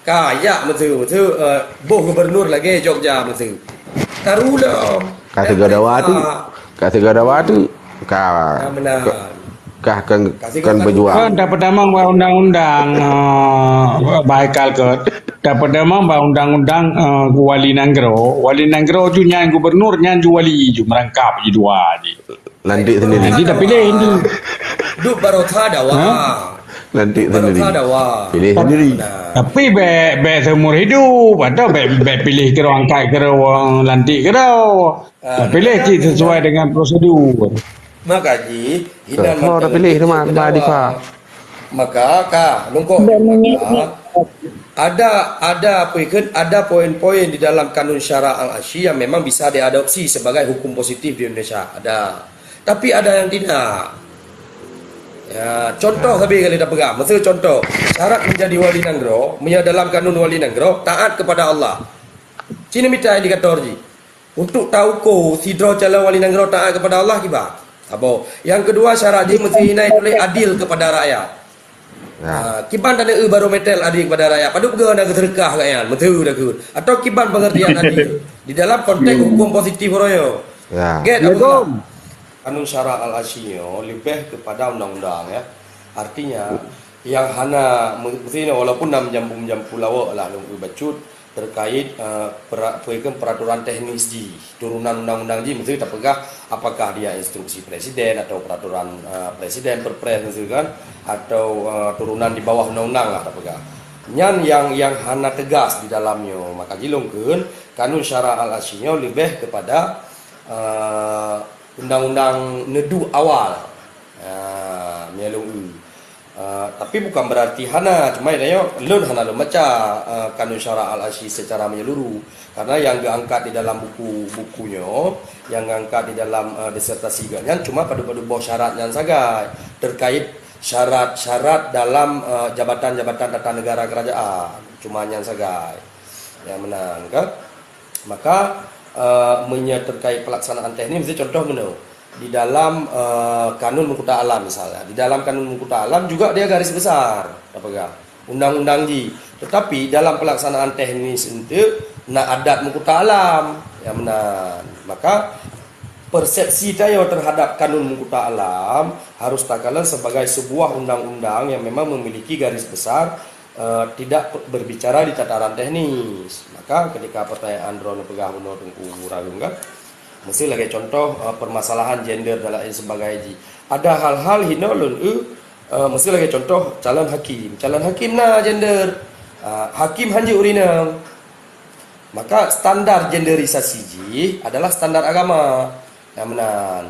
Ka, jak meusu, meusu, eh, boh gubernur lagèe Jogja meusu. Taru lom. Ka sigoe dawa tu. Ka sigoe dawa tu. Ka. Ka meunan. Ka, ka kan, ka sigoe kan taru. Berjuang. Kan tapeutamong bak undang-undang, eh, baikal ke. Tapeutamong bak undang-undang, eh, wali nanggroe. Wali nanggroe ju nyan gubernur, nyan ju wali, ju meurangkap, ju dua ji. Lantik sendiri. Jadi dah pilih ni. Duek barokah dawa. Ha? Lantik sendiri. Barokah dawa. Pilih sendiri. Nah. Tapi bèk, bèk seumur hidup atau bèk, bèk pilih keudroe angkat keudroe lantik keudroe. Ah, pilih cit sesuai dengan prosedur. Maka ji, hinan. Dah pilih teman, teman Adifa. Maka ka lungkok. Ada, ada apa ikut, ada poin-poin di dalam Kanun Syara Al-Asyi yang memang bisa diadopsi sebagai hukum positif di Indonesia. Ada. Tapi ada yang tidak. Ya, contoh sabe kali dah pegang. Masa contoh, syarat menjadi wali nanggroe, meunyoe dalam kanun wali nanggroe, taat kepada Allah. Cina mita indikator ji. Untuk tauko sidroe calon wali nanggroe taat kepada Allah kiban. Saboh. Yang kedua, syarat jih mesti inai tuléh adil kepada rakyat. Ya. Ha, kiban tanda eu barometer adil kepada rakyat. Padub geu na geuseudeukah gobnyan, meuteue dah keu. Atau kiban pengertian adil di dalam konteks hukum positif uroe nyoe. Ya. Get apa? Kanun Syara Al-Asyi nyoe leubeh kepada undang-undang ya. Artinya yang hana mesti walaupun nam jambu jampu lawak lah lôn bacut, terkait, eh, pera-, apa itu, peraturan teknis di turunan undang-undang ji, mesti tapeugah apakah dia instruksi presiden atau peraturan, eh, presiden, perpres mesti kan, atau, eh, turunan di bawah undang-undang lah tapeugah. Nyan yang, yang hana tegas di dalamnya, maka jilongkeun kanun syara al-asyi nyoe lebih kepada, eh, undang-undang neuduek awal. Ah, meunyo lôn eu. Ah, tapi bukan berarti hana, cuma nyoe lôn hana lôn baca, ah, kanun syara al-asyi secara menyeluruh. Karena yang diangkat di dalam buku, buku nyoe, yang diangkat di dalam, ah, disertasi geuh nyan cuma padub-padub boh syarat nyan sagai terkait syarat-syarat dalam, ah, jabatan-jabatan tata negara kerajaan. Cuma nyan sagai. Nyang meunan kan? Maka, eh, meunyoe terkait pelaksanaan teknis, misalnya contoh meunoe, di dalam, eh, Kanun Meukuta Alam misalnya, di dalam Kanun Meukuta Alam juga dia garis besar, tapeugah undang-undang ji. Tetapi dalam pelaksanaan teknis itu na adat meukuta alam, nyang meunan. Maka persepsi tanyoe terhadap Kanun Meukuta Alam harus takalon sebagai sebuah undang-undang yang memang memiliki garis besar eh, tidak pe-, berbicara di tataran teknis. Maka ketika pertanyaan droeneuh peugah bunoe Teungku Rayeum kan, mesti lagèe contoh, eh, permasalahan gender dan lain sebagainya. Ada hal-hal hino lôn eu, eh, mesti lagèe contoh calon hakim. Calon hakim na gender. Ah, hakim hanjeuet ureueng inong. Maka standar genderisasi jih adalah standar agama. Nyang meunan.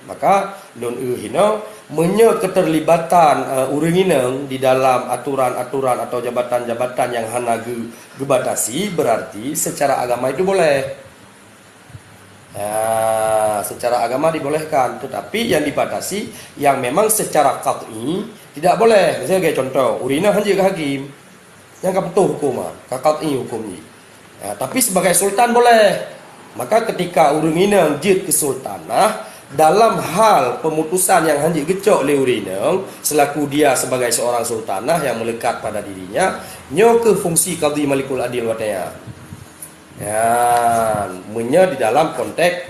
Maka lôn eu hino, meunyoe keterlibatan, eh, ureueng inong di dalam aturan-aturan atau jabatan-jabatan yang hana geu-, geubatasi, berarti secara agama itu boleh. Ya, secara agama dibolehkan, tetapi yang dibatasi yang memang secara qat'i tidak boleh. Misalnya sebagai contoh, ureueng inong hanjeuet keu hakim. Nyang ka putôh huköm, ah, ka qat'i huköm jih. Ya, tapi sebagai sultan boleh. Maka ketika ureueng inong jeuet keu sultanah, dalam hal pemutusan nyang hanjeuet geucok lé ureueng inong, selaku dia sebagai seorang sultanah yang melekat pada dirinya, nyoe keuh fungsi Qadhi Malikul Adil watèe nyan. Ya, meunyoe di dalam konteks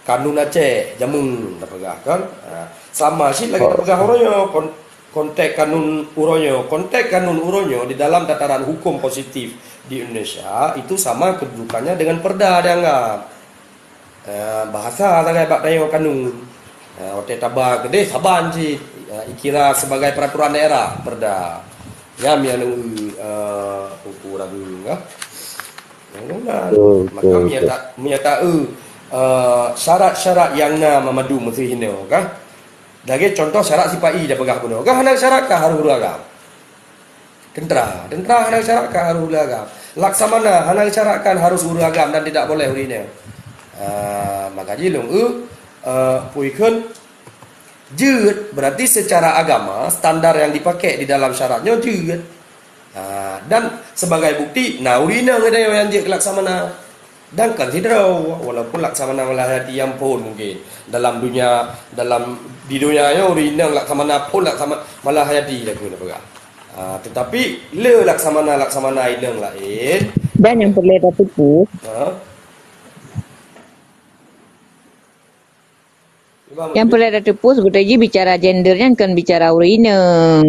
Kanun Aceh jameun tapeugah kan. Ha, sama cit lagèe tapeugah uroe nyoe, kon-, konteks kanun uroe nyoe. Konteks kanun uroe nyoe di dalam tataran hukum positif di Indonesia itu sama kedudukannya dengan perda dianggap. Ah, bahasa sagai bak tanyoe kanun. Ah, watée taba keudeh saban cit. Ah, ikira sebagai peraturan daerah, perda. Nyan nyang neu, ah, uku ragu, kan? Nyang neu kan. Betul, maka betul, menyata, betul. Menyata, eh, eh, syarat-syarat nyang na mamandum meusti hinoe, kan? Lagée contoh syarat sipa-i dah peugah bunoe. Kan hana syarat ka harus ureuëng agam. Tentera, tentera hana syarat ka harus ureuëng agam. Laksamana hana syarat kan harus ureuëng agam dan tidak boleh ureuëng inong. Ah, maka jih lôn eu, eh, pui kheun jeuet, berarti secara agama standar yang dipakai di dalam syarat nyoe jeuet. Ah, dan sebagai bukti, na ureuëng inong ada yang jeuet keu laksamana. Dan kan sidroe, walaupun laksamana malah hati yang phon mungkin. Dalam dunia, dalam di dunia nyoe ureuëng inong laksamana phon laksamana malah hati dah kena peugah. Ah, tetapi le laksamana-laksamana inong lain. Dan yang perlu kita tepu, ha? Yang perlu kita tepu sebetulnya bicara gender nyan kan bicara ureuëng inong.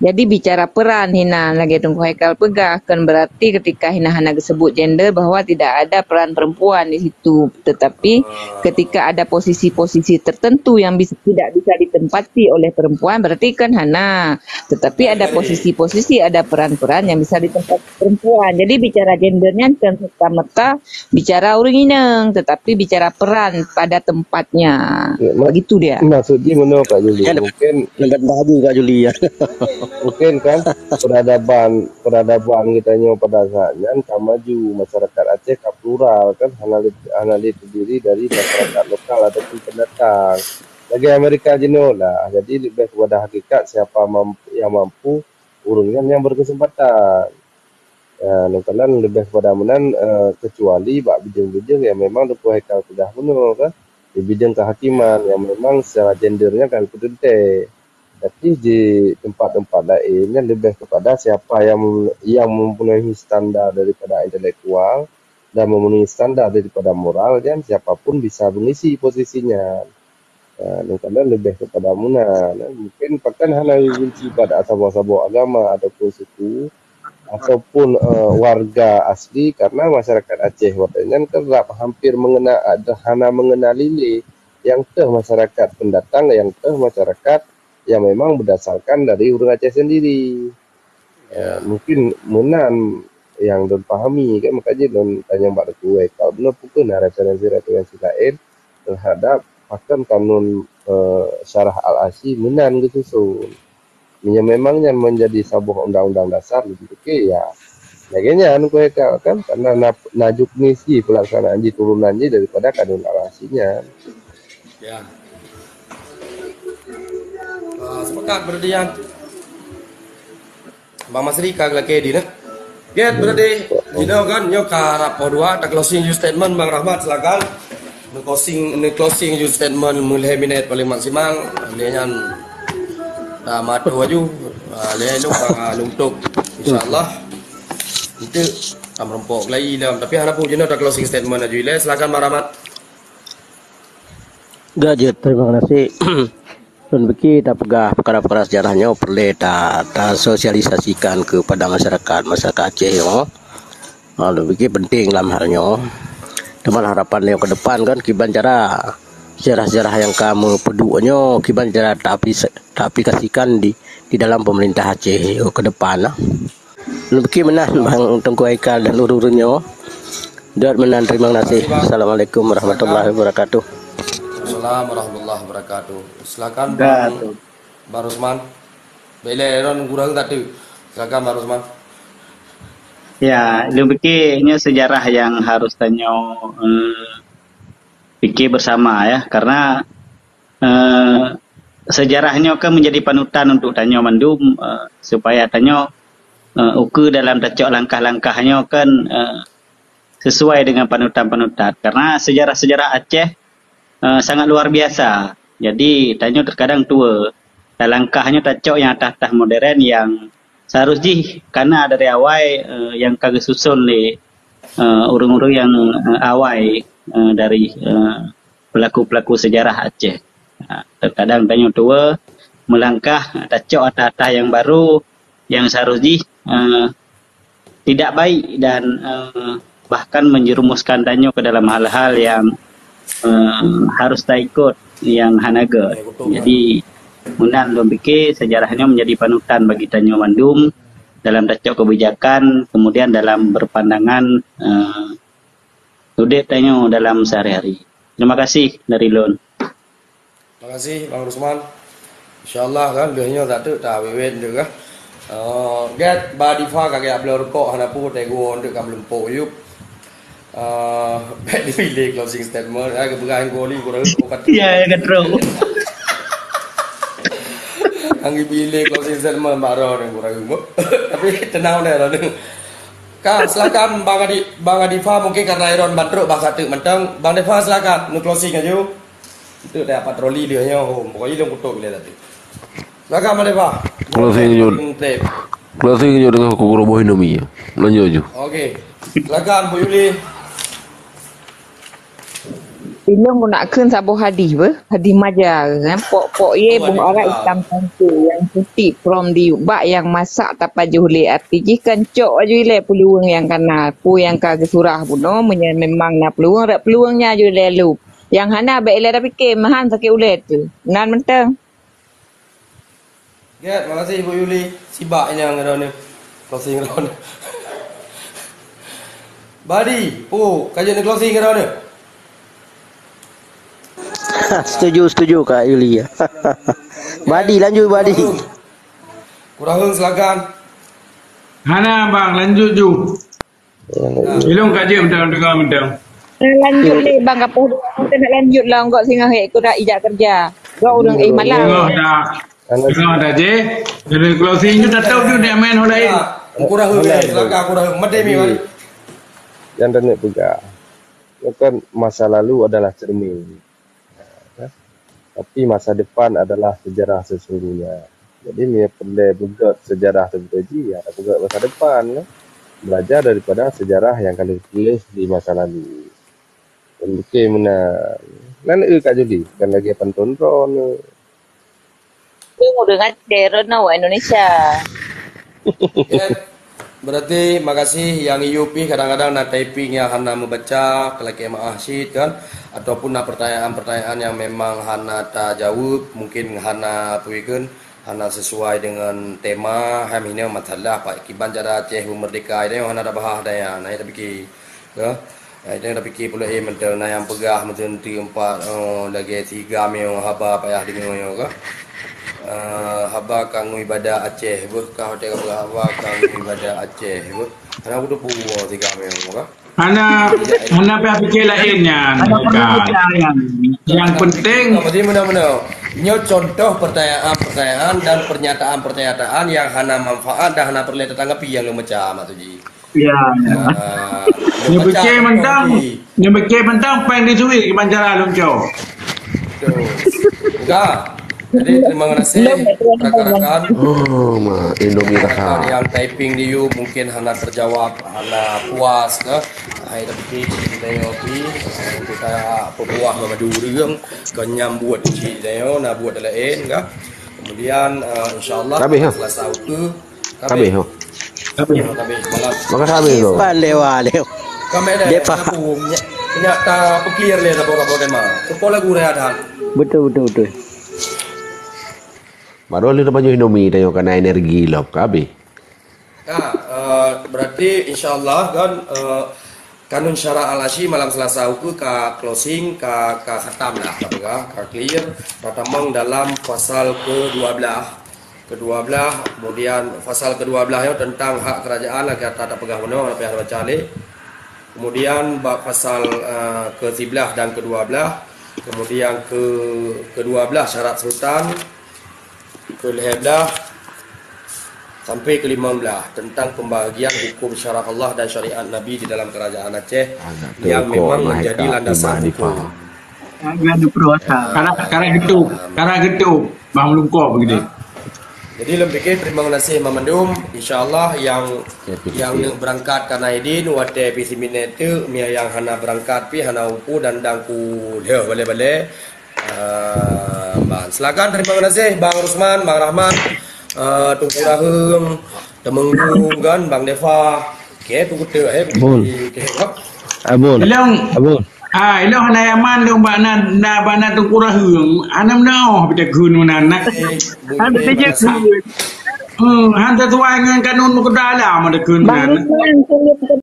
Jadi bicara peran hinan lagée Teungku Haikal peugah, kan berarti ketika hinan hana geusebut gender bahwa tidak ada peran perempuan di situ. Tetapi ketika ada posisi-posisi tertentu yang bis-, tidak bisa ditempati oleh perempuan, berarti kan hana. Tetapi ada posisi-posisi, ada peran-peran yang bisa ditempati perempuan. Jadi bicara gender nyan kan serta-merta bicara ureuëng inong, tetapi bicara peran pada tempatnya. Ya, mak-, begitu dia. Maksud jih meunoe, Kak Juli. Ya, mungkin nampak bahagia, Kak Juli, ya. Mungkin kan peradaban, peradaban geutanyoe pada saat nyan ka maju, masyarakat Aceh ka plural kan, hana lé, hana lé terdiri dari masyarakat lokal ataupun pendatang. Lagée Amerika jinoe lah, jadi lebih kepada hakikat siapa mamp-, yang mampu, ureuëng nyan yang berkesempatan. Ya, neukalon leubeh pada meunan, eh, kecuali bak bijéng-bijéng yang memang Teungku Haikal peugah bunoe kan, di bijéng kehakiman yang memang secara gender nyan kan peuteuntée. Tapi di tempat-tempat laén nyan leubeh kepada siapa yang, yang memenuhi standar daripada intelektual dan memenuhi standar daripada moral, dan siapa pun bisa mengisi posisi nyan. Ah, neukalon leubeh keupada meunan, eh, mungkin pakon hana geubenci bak saboh-saboh agama ataupun suku, ataupun, eh, warga asli, karena masyarakat Aceh watée nyan kan rab hampir mengena, hana mengenali lé nyang teuh masyarakat pendatang, nyang teuh masyarakat yang memang berdasarkan dari ureuëng Aceh sendiri. Eh, mungkin meunan nyang lôn pahami kan, maka jih lôn tanyong bak Teungku Wai, kalau bunoe peu kheueh na referensi-referensi laén terhadap pakon kanun, eh, syarah Al-Asyi meunan geususun. Meunyoe memang nyan menjadi saboh undang-undang dasar, lôn pike ya lagée nyan Teungku Wai kan, karena na, na juknis jih pelaksanaan jih, turunan jih daripada kanun Al-Asyi nyan. Ya. Ah, sepakat berarti nyan. Bang Masri ka geulakée di nah. Get berarti. Jinoe kan nyoe ka rap poh dua, ta closing you statement Bang Rahmat, silakan. Neu closing, neu closing you statement meulhée minit paling maksimal. Lheueh nyan ta mato aju. Ah, lheueh lôn ka lôn tutup. Insyaallah. Itu ta meureumpok lagi dalam, tapi hana peue jinoe ta closing statement aju ilée. Silakan Bang Rahmat. Gajut, terima kasih. Lôn pike tapeugah peukara-peukara sejarah nyoe peureulée ta, tasosialisasikan keupada masyarakat, masyarakat Aceh nyoe. Ha, lôn pike penting lam hal nyoe. Teuma harapan nyoe ke depan kan kiban cara sejarah-sejarah nyang ka meupeuduek nyoe, kiban cara taapli-, taaplikasikan di, di dalam pemerintah Aceh nyoe ke depan lah. Lôn pike meunan Bang Teungku Haikal dan ureuëng-ureuëng nyoe. Dot meunan, terima kasih. Assalamualaikum warahmatullahi wabarakatuh. Assalamualaikum warahmatullahi wabarakatuh. Silakan Bang, Bang Rusman. Bela ron kurang tadi. Silakan Bang Rusman. Ya, lôn pike nyoe sejarah nyang harus tanyoe, eh, pike bersama ya, karena eh, sejarah nyoe kan menjadi panutan untuk tanyoe mandum, eh, supaya tanyoe, eh, ukeue dalam tacok langkah-langkah nyoe kan, eh, sesuai dengan panutan-panutan. Karena sejarah-sejarah Aceh, eh, sangat luar biasa. Jadi, tanyoe terkadang tuwo. Dan langkah nyoe tacok nyang atah-atah modern nyang seharus jih kana dari awai, eh, nyang ka geususon lé, eh, ureuëng-ureuëng nyang, eh, awai, eh, dari, eh, pelaku-pelaku sejarah Aceh. Ha, terkadang tanyoe tuwo meulangkah, tacok atah-atah nyang baru, nyang seharus jih, eh, tidak baik dan, eh, bahkan menjerumuskan tanyoe ke dalam hal-hal yang, eh, harus taikot yang hana gèt. Jadi, meunan lôn pike sejarah nyoe menjadi panutan bagi tanyoe mandum dalam tacok kebijakan, kemudian dalam berpandangan, eh, udép tanyoe dalam sehari-hari. Terima kasih dari lôn. Terima kasih, Bang Rusman. Insya Allah kan, lheueh nyoe tak teuk ta wet-wet tu kan. Oh, get ba Difa ka geujak bloe rukok hana pu, teguh untuk ka meulumpoe yup. Ah, bèk dipilih closing statement. Ah, kepeugah yang goli kurang. Ya, ya, kan, bro. Ang dipilih closing statement, Bang Ron, yang kurang. Tapi tenang deh, Ron. Ka, silakan Bang Adi, Bang Adifa, mungkin karena Iron ban trok bah satu mentang. Bang Adifa, silakan, nu closing aju. Untuk dah patroli dia nya, oh, pokoknya dia kutuk bila tadi. Silakan, Bang Adifa. Closing aju. Closing aju dengan kuku roboh Indomie. Lanjut aju. Okey. Silakan, Bu Yuli. Ilôn nak kheun saboh hadih beuh, hadih maja kan. Pok-pok ye boh arak itam tangke yang putik from di bak yang masak tapajoh lé, arti jih kan cok aju ilée peuluweueng nyang kana, peue nyang ka geusurah bunoe, meunyoe memang na peuluweueng, rot peuluweueng nyan aju ilée lôb. Nyang hana bèk ilée tapike, meuhan sakét ulée teuh. Nan mantong. Get, makasih Ibu Yuli. Sibak nyang droeneuh. Closing droeneuh. Badi, oh, ka jeuet closing droeneuh. Setuju, setuju Kak Yuli. Badi, lanjut Badi. Kuraheng, silakan. Hana bang, lanjut ju. Ilôn ka jeuet mantong, teungoh mantong. Eh, lanjut lé bang, kapoh kita nak lanjut lah, enggak singoh hek, ku dah ijak kerja. Gua urang eh malam. Singoh dah. Singoh dah je. Jadi closing ju dah tahu ju dia main hol lain. Kurang hol lain. Silakan kurang. Made mi mari. Nyang taneuk peugah, kan masa lalu adalah cermin. Tapi masa depan adalah sejarah sesungguhnya. Jadi, meunyoe peureulée beugét sejarah teubeutôi jih, ya, beugét masa depan, ya. Belajar daripada sejarah yang ka lheueh tuléh di masa lalu. Dan bukan meunan. Nan eu Kak Juli, kan lagée pantôn droeneuh. Tunggu dengan Indonesia. Ya, berarti makasih nyang yue pih kadang-kadang na typing nyang hana meubaca, lakée meu'ah cit kan, ataupun na pertanyaan-pertanyaan nyang memang hana tajaweueb, mungkin hana peue kheun, hana sesuai dengan tema, hai meuhina masalah pat kiban cara Aceh beumeurdeka, nyan hana tabahas daya, na tapike. Ka? Hai, nyan tapike pula, eh, mantong na nyang peugah meuteunti empat, oh, lagée tiga meunyoe haba payah deungoe nyoe ka. Eh, haba kangui bada Aceh beuh ka, watée ka peugah haba kangui bada Aceh beuh. Hana kuteupeu tiga meunyoe ka. Hana, hana payah pike laén nyan, bukan. Nyang penting. Jadi meunan-meunan. Nyoe contoh pertanyaan-pertanyaan dan pernyataan-pernyataan yang hana manfaat dan hana peureulée tatanggapi nyang lôn baca, maksud jih. Ya, ya. Ah, nyoe pike mantong, nyoe pike mantong péng di Swiss kiban cara lôn cok. Betul. Enggak. Jadi, terima kasih rakan-rakan. Oh, ma, Indomie rakan-rakan yang typing di you mungkin hana terjawab, hana puas ke. Hai, tapi kita ngopi, kita pebuah madu ureueng, ke nyambuat cik saya, na buat lain ke. Kemudian, eh, insya Allah, Selasa uku, Habéh, ho. Habéh. Habéh, malam. Maka habéh tu. Pan lewa, lewa. Kami ada. Depa. Nyak, nyak ta peklir le, ta bola bola ma. Kepala gurih ada. Betul, betul, betul. Baru ni dapat Indomie, tengok kena energi lah. Habéh. Ya, eh, berarti insya Allah kan, eh, Kanun Syara Al-Asyi malam Selasa uku ka closing, ka, ka khatam lah, ka peugah, ka clear, ka tamong dalam pasal kedua belas, kedua belas, kemudian pasal kedua belas nyoe tentang hak kerajaan, lagée ata tapeugah bunoe, hana payah baca lé. Kemudian bak pasal, eh, ke sebelas dan kedua belas, kemudian ke, kedua belas syarat sultan, ke lhée belas sampai ke lima belas tentang pembahagian hukum syara Allah dan syariat Nabi di dalam kerajaan Aceh yang memang menjadi landasan hukum. Karena, karena gitu, karena gitu, Bang Lungkor begini. Jadi lôn pike terima kasih mandum. Insya Allah yang, yang berangkat karena idin, watée pih seminar tu, mia yang hana berangkat pih hana upu dan dang ku lheueh balée-balée. Eh, Bang, silakan, terima kasih Bang Rusman, Bang Rahman, eh, Teungku Raheng, Temenggong kan, Bang Deva, Abon. Abon. Ilong. Abon. Ah, ilong hana yaman dong bak na, na bak na Teungku Raheueng. Hana meunoh bita kheun meunan na. Hana bita kheun. Hmm, hana sesuai dengan kanun meukeudala meudeukheun meunan.